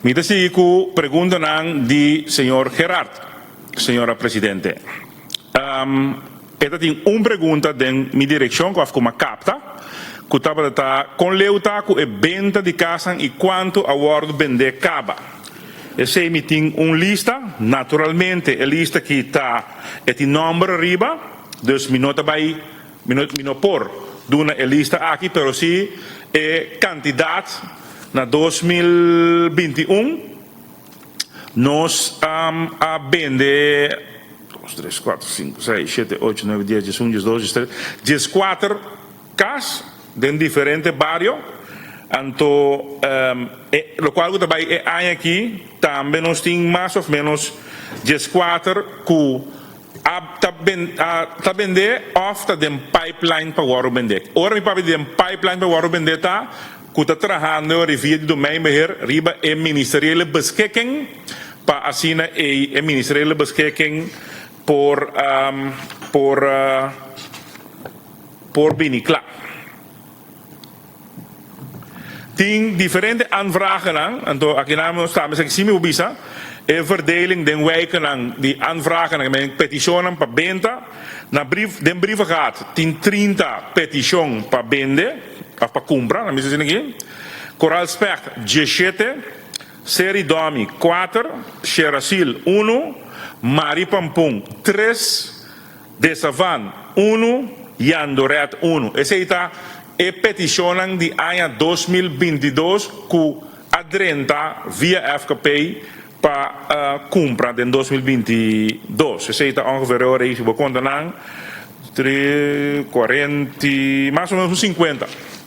Mi ta sigui ku preguntanan di señor Gerard, señora Presidente. E ta tin un pregunta den mi direkshon ku af ku m'a kapta, ku tabata ta kon leu ta ku e benta di kasnan i kuantu a wòrdu bendé kaba. Esei mi tin un lista, naturalmente e lista ki ta e tin nòmber ariba, dus mi no ta bai mi no mi no por duna e lista aki, pero si e kantidat na 2021. Nos a bende dos, tres, kuater, sinku, seis, shete, ocho, nuebe, dies, diesun, diesdos, diestres, dieskuater kas den diferente bario. Anto e lokual ku ta bai e aña aki tambe nos tin mas òf ménos dieskuater ku a ta ta bende òf ta den pipeline pa wòrdu bende. Ora mi papia di den pipeline pa wòrdu bende ta ku ta trahando rivia di Domeinbeheer riba e ministeriële beschikking pa asina ei e ministeriële beschikking por por por bini kla. Tin diferente aanvragennan, anto akinan nos ta mester si mi por bisa e verdeling den wijkennan di aanvragennan, men petishonnan pa benta. Na brief den Brievengat tin 30 petishon pa bende of pa kumpra, nan bisa asina aki. Koral Specht 17, Seri Domi 4, Sherasil 1, Mari Pampun 3, Desavan unu, Jandoret unu. Esei ta e petishonnan di aña 2022 ku a drenta via FKP pa kumpra den 2022. Esei ta ongeveer ora ei si bo konta nan, tri, kuarenti, mas o menos un sinkuenta.